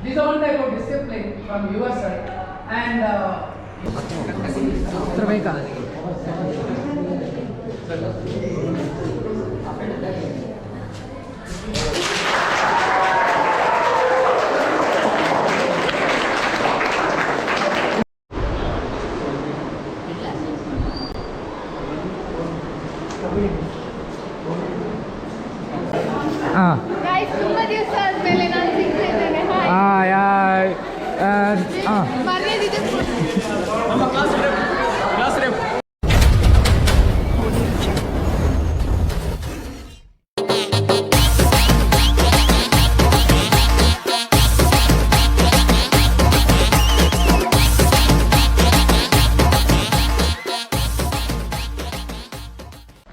This one type of discipline from your side and ಬೇಕಾ. ಹಾಂ. Guys, ತುಂಬಾ ದಿವಸ ಆದ್ಮೇಲೆ ನಾನು ಸಿಗ್ತಿದ್ದೇನೆ. ಹಾಯ್. ಹಾಂ, ಯಾ, ಹಾಂ. ಮರ್ಯಾದಿದೆ.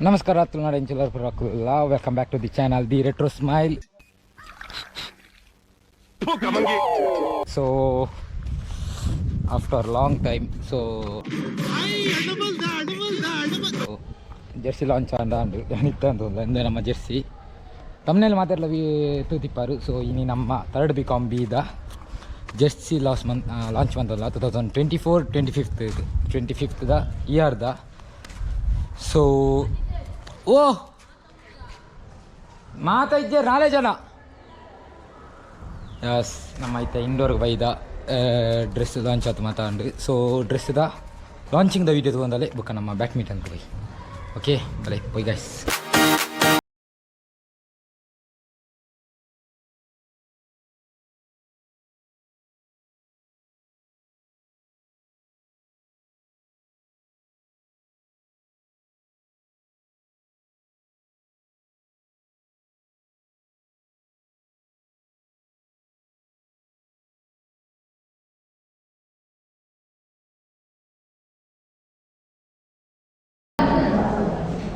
ನಮಸ್ಕಾರ Tulunadu ಎಂಚಲರ್ ಪುರಕುಲ್ಲ. Welcome back to the channel, The Retro Smile. So after long time, so jersey launch ಆಂಡ ಅಂಡು ಇತ್ತ ಅಂತ ನಮ್ಮ ಜೆರ್ಸಿ ತಮ್ಮನೇಲಿ ಮಾತಾಡಲ ತೂತಿಪ್ಪಾರು. ಸೊ ಇನಿ ನಮ್ಮ ಥರ್ಡ್ ಬಿ ಕಾಮ್ ಬಿದ ಜೆರ್ಸಿ ಲಾಸ್ ಮನ್ ಲಾಂಚ್ ಬಂದಲ್ಲ, 2024 25th, 25th ಇಯರ್ದ. ಸೊ ಓ ಮಾತಾ ಇದ್ದೆ ನಾಲ್ೇ ಜನ. ಎಸ್, ನಮ್ಮ ಐತೆ ಇಂಡೋರ್ಗೆ ಬೈದ ಡ್ರೆಸ್ ಲಾಂಚ್ ಆತು ಮಾತಾಂಡು. ಸೊ ಡ್ರೆಸ್ದ ಲಾಂಚಿಂಗ್ the video ತಗೊಂಡಲೆ ಬುಕ್ಕ ನಮ್ಮ ಬ್ಯಾಡ್ಮಿಂಟನ್ ಪೋಯಿ. ಓಕೆ, ಬಲೆ ಪೋಯ್ guys.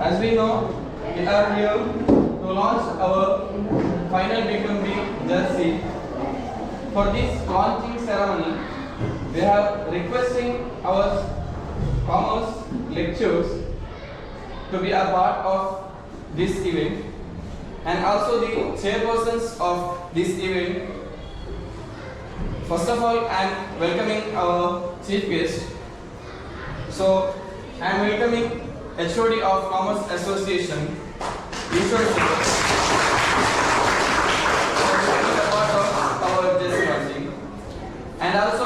As we know, we are here to launch our final BCom B jersey. For this launching ceremony, we have requesting our commerce lecturers to be a part of this event and also the chairpersons of this event. First of all, I am welcoming our chief guest. So, I am welcoming HOD of Commerce Association, Ishwar sir, for being a part of our jersey launching. And also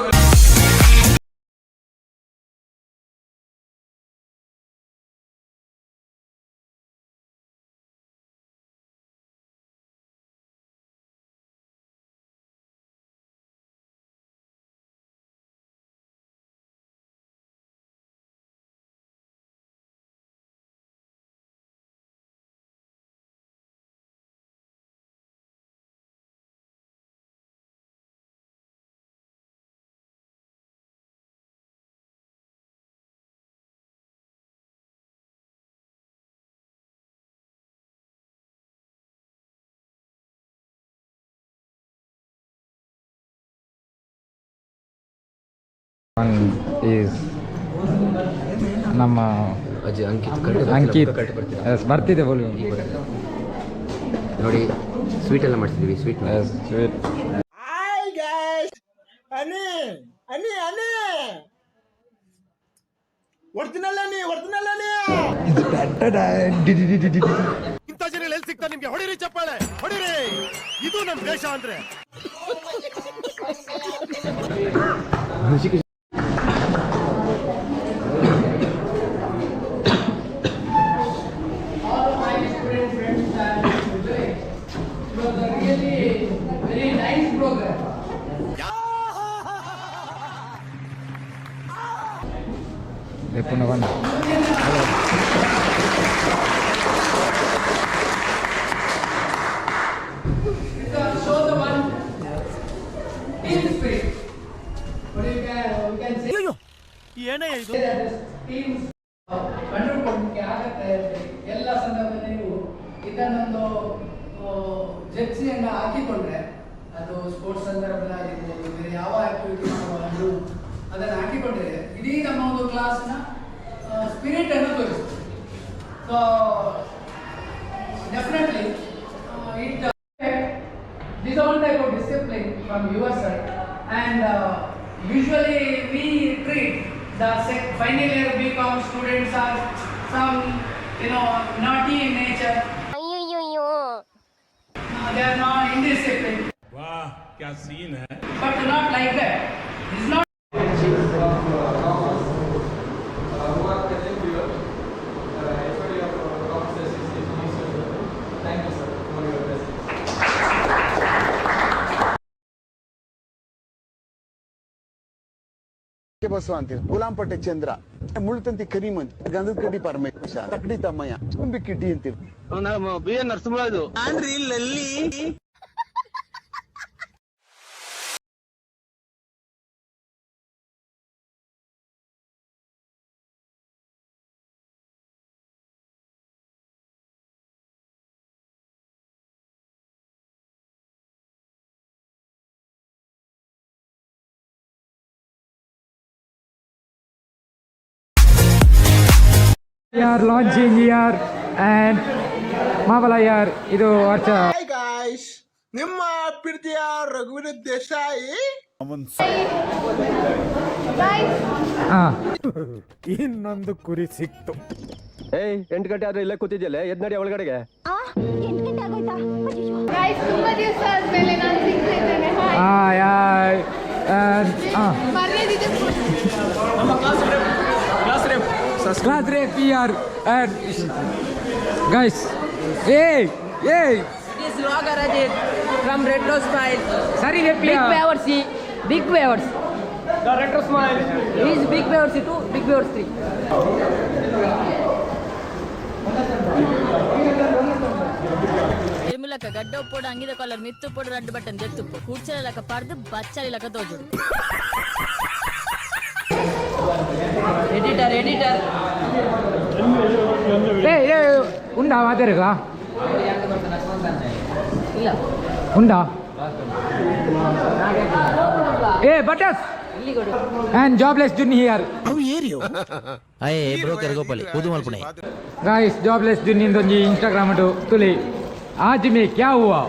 one is ನಮ್ಮ Ajay, Ankit, correct. Ankit. Correct ಬರ್ತೀರಾ? Yes, ಬರ್ತಿದೆ volume. ನೋಡಿ, sweet ಎಲ್ಲ ಮಾಡ್ಸಿದ್ವಿ, sweet. Sweet. Hi guys, ಅನಿ ಅನಿ ಅನಿ, original ಅನಿ, original ಅನಿ. ಇಂಥ ಜನ ಎಲ್ಲಿ ಸಿಗ್ತಾರೆ ನಿಮ್ಗೆ? ಹೊಡಿರಿ ಚಪ್ಪಾಳೆ ಹೊಡಿರಿ. ಇದು ನಮ್ ದೇಶ ಅಂದ್ರೆ. All my student friends and village. It was a really very nice program. ಪುನಃ ಬಂದು. It show the one team spirit. What you can say ಏನೇ ಇದು? That this team ಕಂಡುಕೊಳ್ಳಲಿಕ್ಕೆ ಆಗತ್ತೆ ಅಂತ ಹೇಳಿ. ಎಲ್ಲ ಸಂದರ್ಭದಲ್ಲಿ ನೀವು ಇದನ್ನೊಂದು ಜೆರ್ಸಿಯನ್ನು ಹಾಕಿಕೊಂಡ್ರೆ, ಅದು ಸ್ಪೋರ್ಟ್ಸ್ ಸಂದರ್ಭದಲ್ಲಿ ಆಗಿರ್ಬೋದು, ಬೇರೆ ಯಾವ ಆಕ್ಟಿವಿಟಿ ಮಾಡುವಾಗಲೂ ಅದನ್ನು ಹಾಕಿಕೊಂಡ್ರೆ ಇಡೀ ನಮ್ಮ ಒಂದು ಕ್ಲಾಸ್ನ ಸ್ಪಿರಿಟ್ ಅನ್ನು ತೋರಿಸ್ತದೆ. So definitely it this one type of discipline. discipline from your side. And usually we treat the final year BCom students are some, naughty in nature. They are not indisciplined. ವಾಹ್ ಕ್ಯಾ scene high. But not like that. It's not. Chief of Commerce, who are present here, HOD of Commerce Association. Thank you, sir, for your presence. Basava ಅಂತೀವಿ, ಗುಲಾಂಪಟ್ಟೆ ಚಂದ್ರ, ಮುಳ್ತಂತಿ ಕರಿಮಂತ್, ಗಂಧದ ಕಡ್ಡಿ ಪರಮೇಶ, ತಕ್ಕಡಿ ತಮ್ಮಯ್ಯ, ತುಂಬಿ ಕಿಡ್ಡಿ ಅಂತೀವಿ. We are launching here and ಮಾಬಲ ಯಾರ್ ಇದು ವರ್ಷ. Hi guys, ನಿಮ್ಮ ಪ್ರೀತಿಯ ರಘುವೀರ ದೇಸಾಯಿ. ಗೈಸ್. ಹಾಂ. ಇನ್ನೊಂದು ಕುರಿ ಸಿಕ್ತು. ಏಯ್, 8 ಗಂಟೆ ಆದ್ರೆ ಇಲ್ಲೇ ಕೂತಿದ್ಯಲ್ಲ, ಎದ್ ನಡಿ ಒಳಗಡೆಗೆ. ಗೈಸ್, ತುಂಬಾ ದಿವಸ ಆದ್ಮೇಲೆ ನಾನು ಸಿಗ್ತಾ ಇದ್ದೇನೆ. ಹಾಯ್. Hi hi. ಹಾಂ. ಮರ್ಯಾದಿದೆ. Class rep here and guys, hey hey. This vlogger Ajit from Retro Smile. ಸರಿ. Big Flowers, Big Flowers. The Retro Smile. He is Big Flowers 2, Big Flowers 3. ಎಮುಲಕ ಗಡ್ಡ ಉಪ್ಪೋಡು, ಅಂಗಿದ ಕಾಲರ್ ಮಿತ್ತುಪ್ಪೋಡು, ರಡ್ಡು ಬಟನ್ ದೆತ್ತುಪ್ಪು, ಕೂಡ್ಚಲಕ ಪರ್ದು ಬಚ್ಚಲಿಲಕ ತೋಜುಡು. Editor, editor. ಏ ಏ, ಉಂಡಾ ಮಾತಾಡುಗ? ಇಲ್ಲ. ಉಂಡಾ? ಏ ಬಟಸ್ and jobless June here. ಅಯ್ಯ broker Gopali ಉದು ಮಲ್ಪುಣೆ. Guys, jobless जुन्नी ಒಂಜಿ Instagram ಟು ತುಲಿ, आज में क्या हुआ?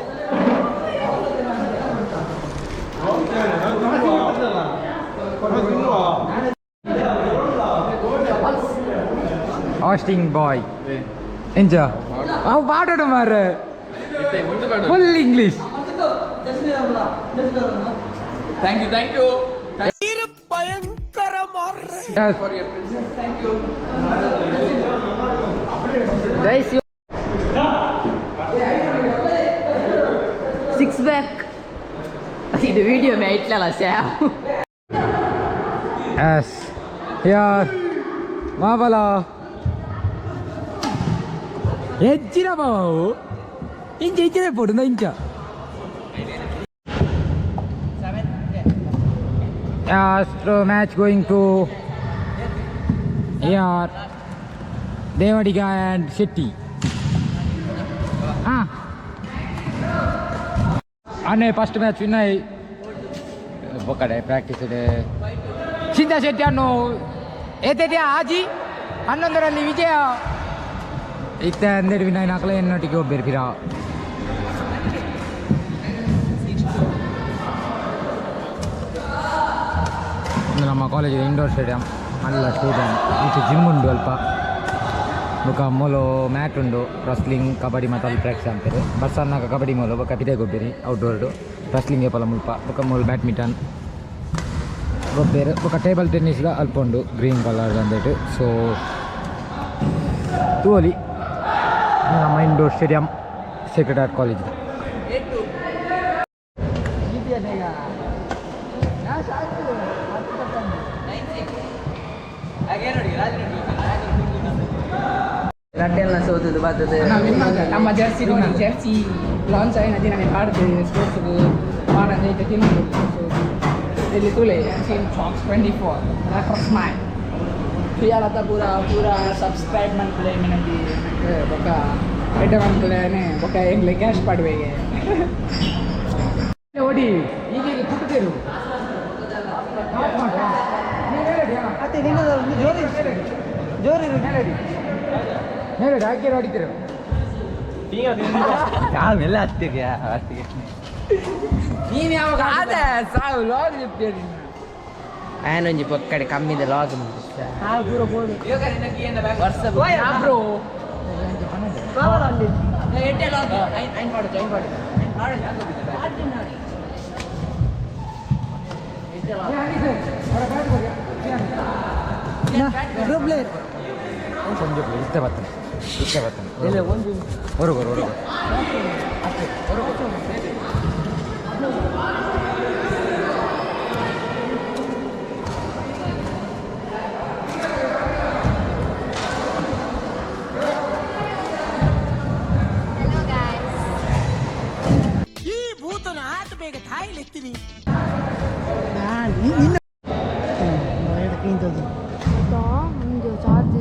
ಆಸ್ಟಿಂಗ್ ಬಾಯ್ ಎಂಜ ಅವು ಪಾಡೋಡು ಮಾರ್ರೆ, full English. Thank you, thank you. For your presence. Thank you. Guys, you six back. ಇದು ವಿಡಿಯೋ ಮೇ ಇಟ್ಲಲ್ಲ ಸ್ಯಾವ್. ಎಸ್ ಯಾರ್ ಮಾಬಲ ಹೆಚ್ಚಿನ ಬಾವು ಇಂಚ ಇಂಚನೆ ಪೋಡು ಇಂಚ. Match going to AR Devadiga and Shetty. ಹಾಂ, ಅಣ್ಣೆ ಫಸ್ಟ್ ಮ್ಯಾಚ್ ವಿನ್ ಆಯಿ ಬೊಕ್ಕಡೆ ಪ್ರಾಕ್ಟೀಸ್ ಇದೆ. ಸಿದ್ಧ ಶೆಟ್ಟಿ ಅನ್ನು ಏತೈತೆ ಆಜಿ 11ರಲ್ಲಿ ವಿಜಯ ಇತ್ತ ಅಂದೆಡು ವಿನ್ ನಾಲ್ಕಲ ಎನ್ನೊಟ್ಟಿಗೆ ಒಬ್ಬರು ಫಿರಾ. ಇದು ನಮ್ಮ ಕಾಲೇಜ್ ಇಂಡೋರ್ ಸ್ಟೇಡಿಯಂ ಅಲ್ಲ ಸ್ಟೇಡಿಯಂ. ಈಚೆ ಜಿಮ್ ಉಂಡು ಅಲ್ಪ. ಬೊಕ ಮೂಲು ಮ್ಯಾಟ್ ಉಂಡು. ರಸ್ಲಿಂಗ್, ಕಬಡ್ಡಿ ಮತ್ತು ಅಲ್ಲಿ ಪ್ರಾಕ್ಟೀಸ್ ಅಂತಾರೆ. ಬಸ್ ಅನ್ನಾಗ ಕಬಡ್ಡಿ ಮೂಲು, ಬೊಕ ಪಿದೆ ಗೊಬ್ಬೇರಿ ಔಟ್ಡೋರ್ಡು ರಸ್ಲಿಂಗ್ ಏಪಲ ಮುಲ್ಪ. ಬೊಕ ಮೂಲು ಬ್ಯಾಡ್ಮಿಂಟನ್ ಗೊಬ್ಬೇರು. ಬೊಕ ಟೇಬಲ್ ಟೆನ್ನಿಸ್ಲ ಅಲ್ಪ ಉಂಡು, ಗ್ರೀನ್ ಕಲರ್ ಅಂದೇಟು. ಸೊ ತೂವೊಲಿ ನಮ್ಮ indoor stadium sacred heart college. ರಡ್ಡೆಲ್ಲ ಸೋತುದು ಬರ್ತದೆ. ನಮ್ಮ ಜೆರ್ಸಿ ನೋಡಿ, ಜೆರ್ಸಿ ಲಾಂಚ್ ಆಯಿನ ದಿನನೇ ಪಾಡ್ದು ಸ್ಪೋರ್ಟ್ಸ್ಗೆ ಪಾಡಂದು ಐತೆ ತಿನ್ನೋದು. ಸೊ ಇಲ್ಲಿ ತುಲೆ ಸೇಮ್ ಚಾಕ್ಸ್ 24 ರೆಟ್ರೋ ಸ್ಮೈಲ್ ಪ್ರಿಯಾಲತ ಪೂರ ಪೂರ ಸಬ್ಸ್ಕ್ರೈಬ್ ಮನ್ಪುಲೆ ಮಿನಂತಿ ಬೊಕ ಎಡ್ಡೆ ಮನ್ಪುಲೇನೆ ಬೊಕ ಎಂಗ್ಲೆ ಕ್ಯಾಶ್ ಪಾಡುವೆಗೆ. ಓಡಿ ಈಗ ಈಗ ಕುಟ್ಟುತ್ತೇರು. ಅತ್ತೆ ಜೋರಿ ಜೋರಿ. ಮೇಲಡಿ ಹಾಕಿ ಹೊಡಿತೀರು. ಆಮೇಲೆ ಹತ್ತಿಗೆ ಹತ್ತಿಗೆ. ನೀನು ಯಾವಾಗ ಅದೇ ಸಾವು ಲಾಗ್ చెప్పేది. ಆನೊಂಜಿ ಪೊಕ್ಕಡೆ ಕಮ್ಮಿದ ಲಾಗ್. ಬ್ರೋ ಒಂಜಿ ಇತ್ತೆ ಬರ್ತನೆ, ಇತ್ತೆ ಬರ್ತನೆ. ಹೊರಗೋರು ಹೊರಗೋರು. Hello guys. ಈ ಭೂತನ ಆಟ ಬೇಗ ತಾಯಿಲೆತ್ತೀನಿ. ಒಂದು ಚಾರ್ಜ್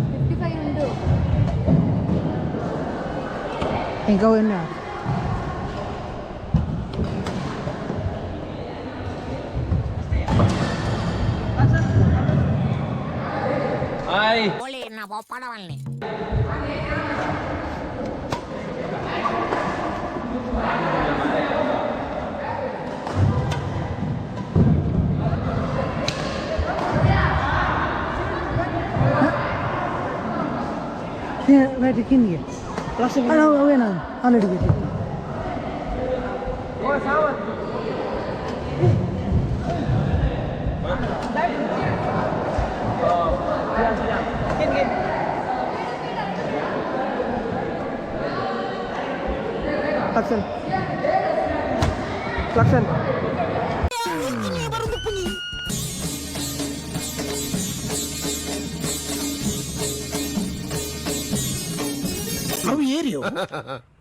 55 ಉಂಟು. ಹಾಯ್.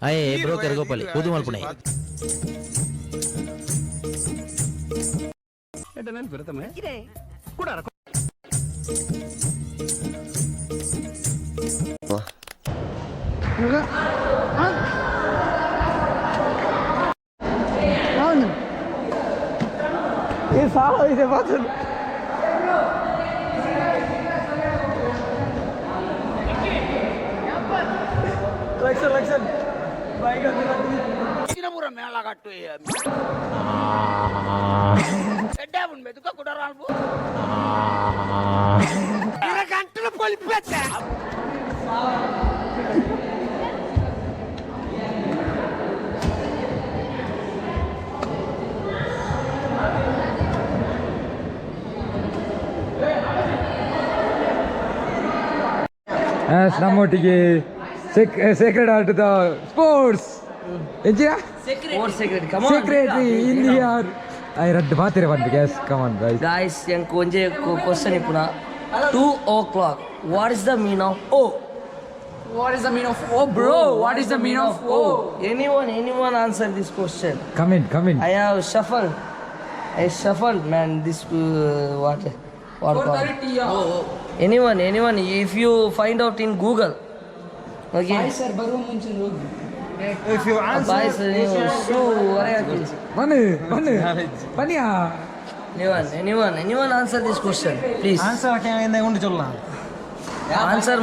ಅಯ್ಯ ಬ್ರೋಕರ್ ಗೋಪಾಲಿ ಊದು ಮಲ್ಪುಣೆ. ಎಸ್, ನಮ್ಮೊಟ್ಟಿಗೆ ಸೇಕ್ರೆಡ್ ಆರ್ಟ್ the sports ಎಂಚಿನ ಸೆಕ್ರೆಟರಿ ಇಂಡಿಯಾ I ರಡ್ಡು ಮಾತಿರ ಬಂದು. Yes, come on guys. Guys, ಎಂಕ್ ಒಂಜೆ ಕ್ವಶನ್ ಇಪ್ಪುನ. 2 o'clock, what is the mean of O? What is the mean of O, bro? What is the mean of O? Anyone, anyone answer this question? Comment, comment. I have shuffle, I shuffle man, this what anyone, anyone, if you find out in Google, okay? Sir ಬರುವ ಮುಂಚೆ ಹೋಗಿ. Bye sir, ನೀವು shoe ಹೊರೆ hockey. ಬನ್ನಿ ಬನ್ನಿ ಬನ್ನಿಯಾ. Anyone, anyone, anyone answer this question, please. Answer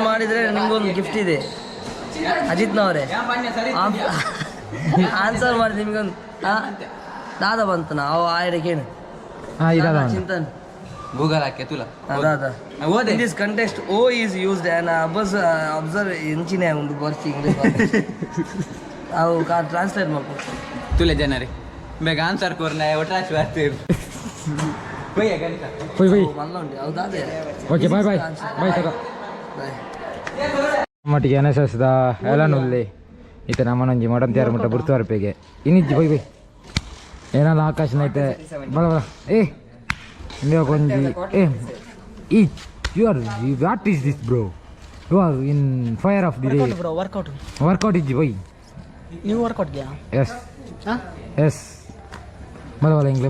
ಮಾಡಿದ್ರೆ ನಿಮ್ಗೊಂದು gift ಇದೆ. ಅಜಿತ್ನವರೇ, ಆನ್ಸರ್ ಮಾಡಿದ್ರೆ ನಿಮ್ಗೊಂದು. ದಾದಾ ಬಂತು ನಾವು ಆಯ್ರಕೇನು. ಹಾ, ಇದಾದ. ಚಿಂತನ್. ಗೂಗಲ್ ಹಾಕಿ ತುಲ. ದಾದಾ, in this context O is used and observe ಎಂಚಿನ ಒಂದು ಬರ್ಚಿ ಇಂಗ್ಲೀಷ್ ಅವು ಟ್ರಾನ್ಸ್ಲೇಟ್ ಮಾಡ್ಕೊ. ತುಲೆ ಜನರೇ ಬೇಗ ಆನ್ಸರ್ ಕೊರ್ನ ಒಟ್ರಾಶಿ ಬರ್ತೀರಿ. ಪೊಯ್ಯ ಗಣಿತ. ಪೊಯ್ ಪೊಯ್. ಮಲ್ಲ ಉಂಟು ಹೌದಾದೆ. Okay, bye bye bye sir. Bye. ನಮ್ಮೊಟ್ಟಿಗೆ ಎನ್ ಎಸ್ ಎಸ್ the ಎಲನುಲ್ಲಿ ಇತ್ತೆ ನಮ್ಮನೊಂಜಿ ಮಡನ್ ತಯಾರು ಮುಟ್ಟ ಬುಡ್ತು ಅರ್ಪೆಗೆ ಇನ್ನಿಜ್ಜಿ. Bye bye. ಏನಲ್ಲ ಆಕಾಶನ ಐತೆ. ಬಲ ಬಲ. ಏ ಇಂದೇ ಒಂಜಿ ಏ ಈ you are, what is this, bro? You are in fire of the day. Bro, workout. Workout ಇಜ್ಜಿ ಬೈ. ನೀವು ವರ್ಕೌಟ್. ಎಸ್ ಎಸ್, ಬಲ ಬಲ ಇಂಗ್ಲೆ.